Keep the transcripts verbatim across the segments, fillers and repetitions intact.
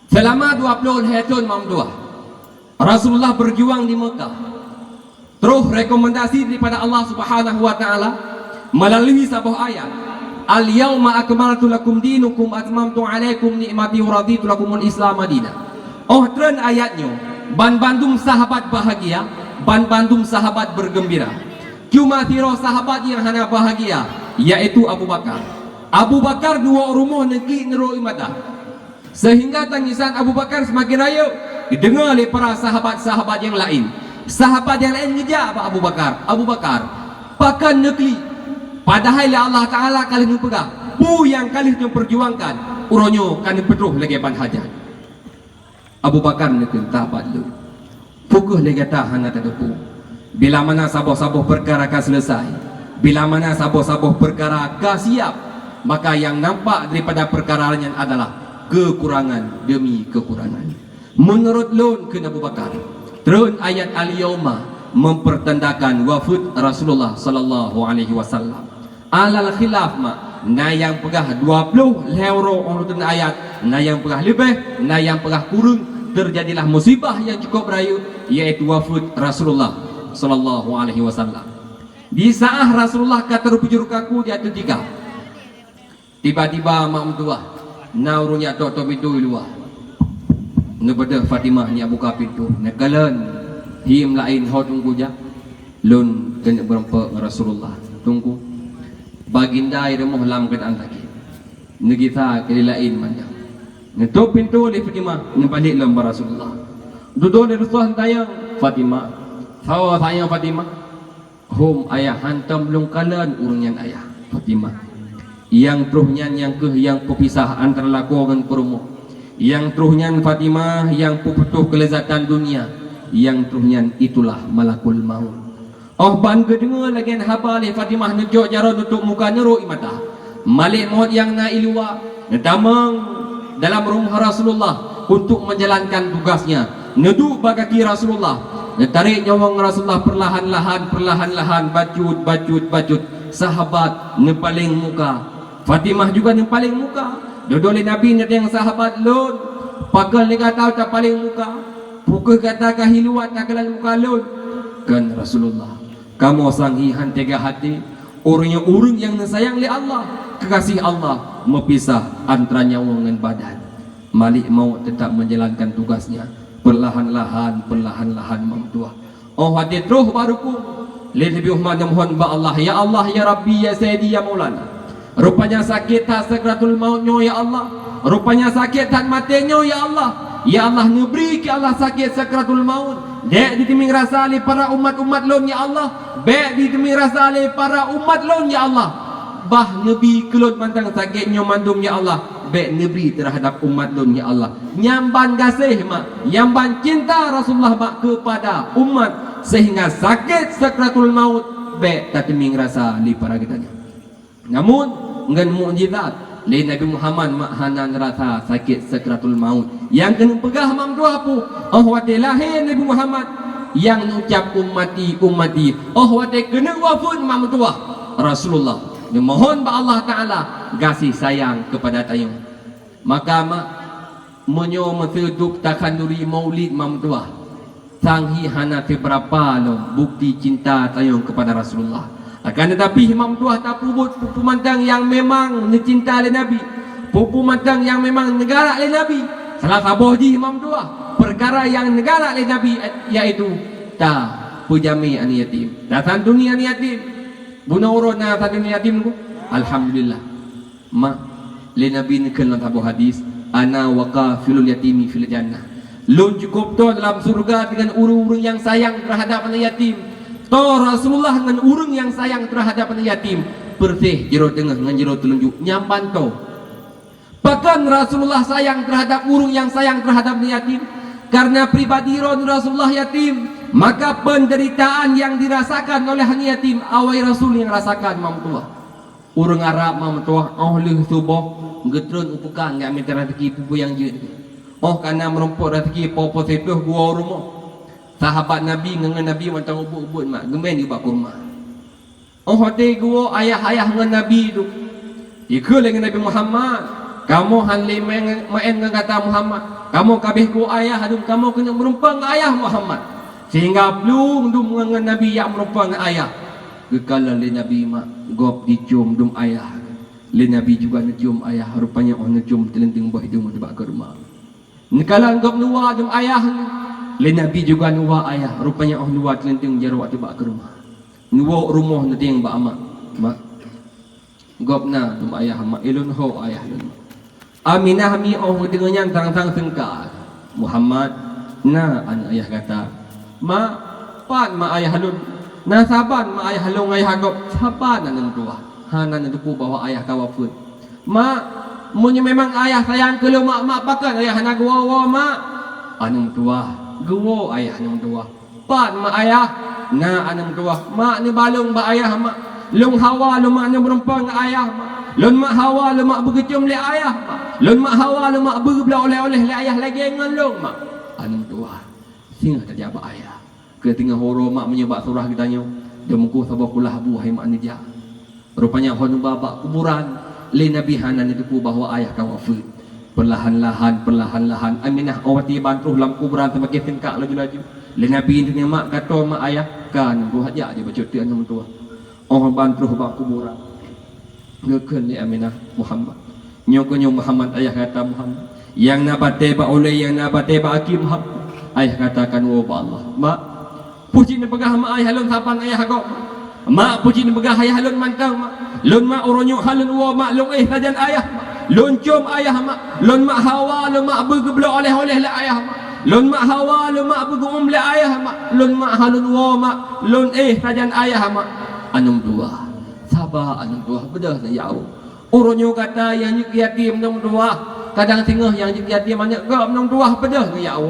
Selama dua puluh lhèe thôn, Mak Meutuah, Rasulullah berjuang di Mekah. Troh rekomendasi daripada Allah Subhanahu wa Ta'ala melalui saboh ayat, "Al-yauma akmaltu lakum dinakum wa atmamtu alaikum ni'mati wa raditu lakumul Islama dina." Óh treun ayat nyoe, banbandum sahabat bahagia, banbandum sahabat bergembira. Cuma sidroe sahabat nyang hana bahagia, yaitu Abu Bakar. Abu Bakar duek rumoh neuklik neurôi mata. Sehingga tangisan Abu Bakar semakin rayeuk dideungoe lé para sahabat-sahabat nyang laén. Sahabat nyang laén ngeujak bak Abu Bakar, "Abu Bakar, pakon neuklik? Padahai lé Allah Ta'ala ka lheueh neupeugah, peue nyang ka lheueh neupeurjuangkan, uroe nyoe ka neupeutroh lagèe ban hajat." Abu Bakar neukheun, "Sahabat lôn, peu kheueh lé gata hana tateupeue? Bila mana saboh-saboh peukara ka seuleusai, bila mana saboh-saboh peukara ka siap, maka nyang nampak daripada peukara nyan adalah keukurangan demi keukurangan." Meunurot lôn, kheun Abu Bakar, treun ayat "Al-yauma" mempertandakan wafeuet Rasulullah sallallahu alaihi wasallam. Alal khilaf, Mak, na nyang peugah dua ploh lhèe uroe óh treun ayat, na nyang peugah leubeh, na nyang peugah kureueng. Teujadilah musibah nyang cukôp rayeuk, yaitu wafeuet Rasulullah sallallahu alaihi wasallam. Di saat Rasulullah ka teurbujur kaku di ateueh tika, tiba-tiba Mak Meutuah, na ureueng jak tok-tok pintoe di luwa. Neubeudôh Fatimah nyang buka pintoe, neukalon, "Him laén ho Teungku jak?" "Lôn keuneuk meurumpok ngon Rasulullah, Teungku. Baginda i rumoh lam keuadaan sakét. Neugisa keu lé laén mantong." Neutôp pintoe lé Fatimah, neubalek lom bak Rasulullah. Dudoe lé Rasulullah neutanyong, "Fatimah, soe sayang Fatimah?" "Hom ayah, hantom lôn kalon ureueng nyan ayah, Fatimah. Nyang troh nyan nyang kheueh nyang peupisah antara lakoe ngon peurumoh. Nyang troh nyan Fatimah nyang peuputôh keuleuzatan dunia. Nyang troh nyan itulah malakul maut." Óh ban geudeungoe lagèe nyan haba lé Fatimah, neujok jaroe, neutôp muka, neurôi mata. Malek maut nyang na i luwa neutamong dalam rumoh Rasulullah untuk menjalankan tugasnya. Neuduek bak gaki Rasulullah, neutarek nyawöng Rasulullah peurlahan-lahan, peurlahan-lahan, bacut, bacut, bacut. Sahabat neupaleng muka. Fatimah juga neupaleng muka. Dudoe lé Nabi neutanyong, "Sahabat lôn, pakon lé gata tapaleng muka? Peu kheueh gata ka hiluat takalon muka lôn?" Kheun Rasulullah, "Kamoe sang hi han teuga até, uroe nyoe ureueng nyang neusayang lé Allah, keukaséh Allah meupisah antara nyawöng ngon badan." Malek maut teutap menjalankan tugasnya, peurlahan-lahan, peurlahan-lahan, Mak Meutuah. Óh watèe troh bak rukuk, lé Nabi Muhammad neumohon bak Allah, "Ya Allah, ya Rabbi, ya Sayyidi, ya Maulana. Rupanya sakét that sakratul maut nyoe, ya Allah. Rupanya sakét that maté nyoe, ya Allah. Ya Allah, neubri keu Allah sakét sakratul maut. Bèk jiteumieng rasa lé para umat-umat lôn, ya Allah. Bèk jiteumieng rasa lé para umat lôn, ya Allah. Bah neubi keu lôn mantong sakét nyoe mandum, ya Allah. Bèk neubri teuhadap umat lôn, ya Allah." Nyan ban gaséh, Mak, nyan ban cinta Rasulullah, Mak, keupada umat, sehingga sakét sakratul maut bèk tateumieng rasa lé para geutanyoe. Namun, ngon mukjizat, lé Nabi Muhammad, Mak, hana neurasa sakét sakratul maut. Nyang keuneuk peugah, Mak Meutuah, peue? Óh watèe lahé Nabi Muhammad, nyang neucap, "Ummati, ummati." Óh watèe keuneuk wafeuet, Mak Meutuah, Rasulullah neumohon bak Allah Ta'ala gaséh sayang keupada tanyoe. Maka, Mak, meunyoe meuseudok takhanduri maulid, Mak Meutuah, sang hi hana seubeurapa lom bukti cinta tanyoe keupada Rasulullah. Akan teutapi, Mak Meutuah, tapeubuet peue-peue mantong nyang memang neucinta lé Nabi, peue-peue mantong nyang memang neugalak lé Nabi. Salah saboh jih, Mak Meutuah, peukara nyang neugalak lé Nabi, yaitu tapeujamé aneuk yatim, tasantuni aneuk yatim. Bunoe uroe na santuni yatim, Teungku? Alhamdulillah. Mak, lé Nabi neukheun lam saboh hadis, "Ana wa kafilul yatimi fil jannah." Lôn cukôp toe dalam syeuruga deungon ureueng-ureueng nyang sayang teuhadap aneuk yatim. Toe Rasulullah ngon ureueng nyang sayang teuhadap aneuk yatim, peureséh jaroe teungoh ngon jaroe teulunjuk, nyan ban toe. Pakon Rasulullah sayang teuhadap ureueng nyang sayang teuhadap aneuk yatim? Karena pribadi droe Rasulullah yatim, maka penderitaan yang dirasakan oleh aneuk yatim, awai Rasul nyang rasakan, Mak Meutuah. Ureueng Arab, Mak Meutuah, óh lheueh suboh geutreun u peukan geujak mita raseuki peue-peue nyang jeuet. Óh ka na meurumpok raseuki po-po siplôh geuwoe u rumoh. Sahabat Nabi ngon Nabi mantong ubit-ubit, Mak, geumén ubak kurma. Óh watèe geuwoe ayah-ayah ngon Nabi tu, Ikheun lé Nabi Muhammad, "Kamoe han lé maén, maén ngon gata Muhammad. Kamoe ka abéh go ayah lôn, kamoe keuneuk meurumpok ngon ayah Muhammad." Sehingga plueng dum ngon Nabi jak meurumpok ngon ayah. Geukalon lé Nabi mak gob jicôm dum ayah. Lé Nabi juga neucôm ayah, rupanya 'oh neucôm teuleunteung boh idông teuba keu rumoh. Neukalon gob neuwa dum ayah, lé Nabi juga neuwa ayah, rupanya 'oh neuwa teuleunteung jaroe teuba keu rumoh. Neuwoe rumoh neudeng bak mak. Mak, gob na dum ayah mak, ilôn ho ayah lôn. Aminah mi 'oh geudeungoe nyan trang-trang seungka. "Muhammad, na aneuk ayah gata." "Mak, pat mak ayah lôn?" "Na saban mak ayah lôn ngon ayah gob, saban aneuk meutuwah. Hana neuteupeue bahwa ayah ka wafeuet." "Mak, meunyoe memang ayah sayang keu lôn mak, mak pakon ayah hana geuwoe-woe mak?" "Aneuk meutuwah, geuwoe ayah aneuk meutuwah." "Pat mak ayah?" "Na aneuk meutuwah." "Mak neuba lôn bak ayah mak. Lôn hawa lôn mak neumeurumpok ngon ayah mak. Lôn mak hawa lôn mak beugeucôm lé ayah mak. Lôn mak hawa lôn mak beugeubloe oleh-oleh lé ayah lagèe ngon lôn mak." "Aneuk meutuwah, singoh tajak bak ayah. Keu singoh uroe mak meunyoe bak surah geutanyoe, deumeukoh saboh kulah bu hai mak neujak." Rupanya 'oh neuba bak kuburan, lé Nabi hana neuteupeue bahwa ayah ka wafeuet. Peulahan-lahan, peulahan-lahan, Aminah 'oh watèe ban troh lam kuburan seumaken seungka laju-laju. Lé Nabi neutanyong, "Mak, ka tô mak ayah?" "Ka, aneuk meutuwah, jak di bacut teuk aneuk meutuwah." 'Oh ban troh bak kuburan, geukheun lé Aminah, "Muhammad, nyoe keuh nyoe Muhammad, ayah gata Muhammad. Nyang na batèe bak ulèe, nyang na batèe bak gaki Muhammad. Ayah gata ka neuwoe bak Allah." "Mak, peue cit neupeugah mak ayah lôn saban ayah gob mak? Mak, peue cit neupeugah ayah lôn mantong mak? Lôn mak uroe nyoe han lôn woe mak, lôn éh sajan ayah mak. Lôn côm ayah mak. Lôn mak hawa lôn mak beugeubloe oleh-oleh lé ayah mak. Lôn mak hawa lôn mak beugeuum lé ayah mak. Lôn mak han lôn woe mak, lôn éh sajan ayah mak." "Aneuk meutuwah, saba aneuk meutuwah, beudôh neujak." Uroe nyoe gata nyang jeuet yatim aneuk meutuwah, kadang singoh nyang jeuet yatim aneuk gob aneuk meutuwah, beudôh neujak.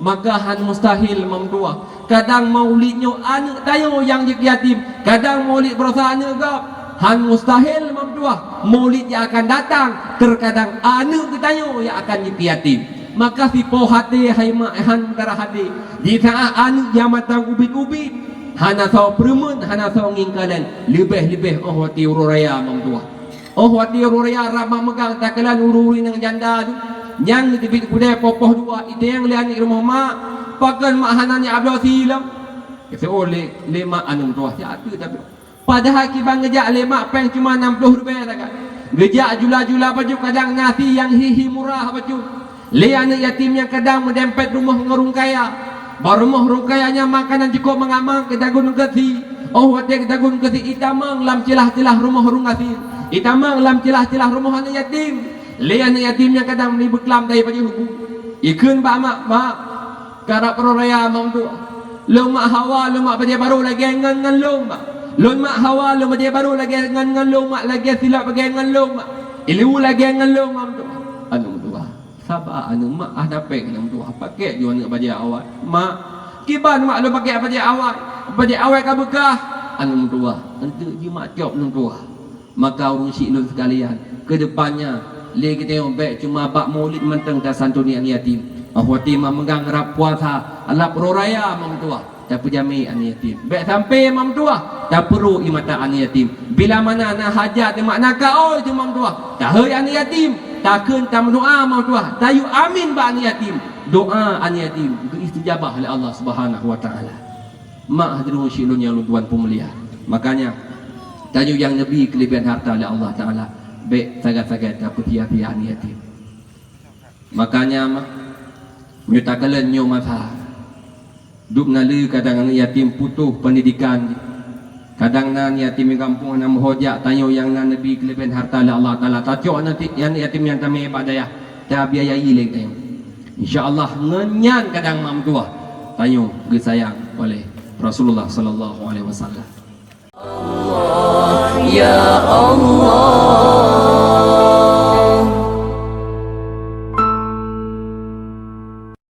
Maka han mustahil aneuk meutuwah. Kadang Maulid nyoe aneuk tanyoe nyang jeuet yatim, kadang Maulid baroesa aneuk gob. Han mustahil aneuk meutuwah. Maulid nyang akan datang, teukadang aneuk geutanyoe nyang akan jeuet yatim. Maka sipoh até hai mak han meudara até. Di saát aneuk nyang mantong ubit-ubit, hana soe peureumeun, hana soe ngieng kalon, leubeh-leubeh 'oh watèe uroe raya aneuk meutuwah. 'Oh watèe uroe raya rab mak meugang takalon ureueng-ureueng nyang janda tu, nyang teubiet keudè poh-poh dua, itanyong lé aneuk rumoh, "Mak, pakon mak hana neujak bloe sie lom?" Geuseuôt lé, lé mak aneuk meutuwah, "Siat teuk tabloe." Padahai kiban geujak lé mak péng cuma nam ploh ribèe sagai. Geujak jula-jula bacut, kadang na sie nyang hi-hi murah bacut. Lé aneuk yatim nyang kadang meudempet rumoh ngon ureueng kaya. Bak rumoh ureueng kaya nyan makanan cukôp mangat-mangat, geutagun keu sie. 'Oh watèe geutagun keu sie, itamong lam ceulah-ceulah rumoh ureueng gasien. Itamong lam ceulah-ceulah rumoh aneuk yatim. Lé aneuk yatim nyang kadang meunibeuet klam dayeuh bajèe hubu. Ikheun bak mak, "Mak, karab uroe raya aneuk meutuwah. Lôn mak hawa lôn mak bajèe barô lagèe ngon, ngon lôn mak. Lôn mak hawa lôn bajèe barô lagèe ngon, ngon lôn mak, lagèe silop bajèe ngon lôn mak. Ileue lagèe ngon lôn mak aneuk meutuwah." "Aneuk meutuwah, saba aneuk mak, hana péng aneuk meutuwah, pakèk ju aneuk bajèe awai." "Mak, kiban mak lôn pakèk bajèe awai? Bajèe awai ka beukah." "Aneuk meutuwah, eunteuk jih mak cop aneuk meutuwah." Maka ureueng syik lôn seukalian, keu depannya lé geutanyoe bèk cuma bak Maulid mantong tasantuni aneuk yatim. 'Oh watèe mak meugang rab puasa, rab uroe raya aneuk meutuwah, tapeujamé aneuk yatim. Bèk sampoe aneuk meutuwah tapeurô ie mata aneuk yatim. Bila mana na hajat, mak na kaôi aneuk meutuwah, tahôi aneuk yatim, takheun tameudoa aneuk meutuwah, tayue amin bak aneuk yatim. Doa aneuk yatim geuisteujabah lé Allah Subhanahu wa Taala. Mak hadirin syik lôn nyang lôn tuan peumulia. Makanya, tanyoe nyang neubri keuleubihan harta lé Allah Taala, bèk sagai-sagai tapeusia-sia aneuk yatim. Makanya, mak, nyoe takalon nyoe masa. Dum na lé kadang aneuk yatim putôh peundidikan. Kadang na aneuk yatim di gampông hana meuhojak, tanyoe nyang na neubri keuleubihan harta lé Allah Taala. Tacok aneuk yatim nyang tamè bak dayah, tabiayai lé tanyoe. Insya Allah, ngon nyan kadang mak meutuwah tanyoe geusayang oleh Rasulullah sallallahu alaihi wasallam. Ya Allah,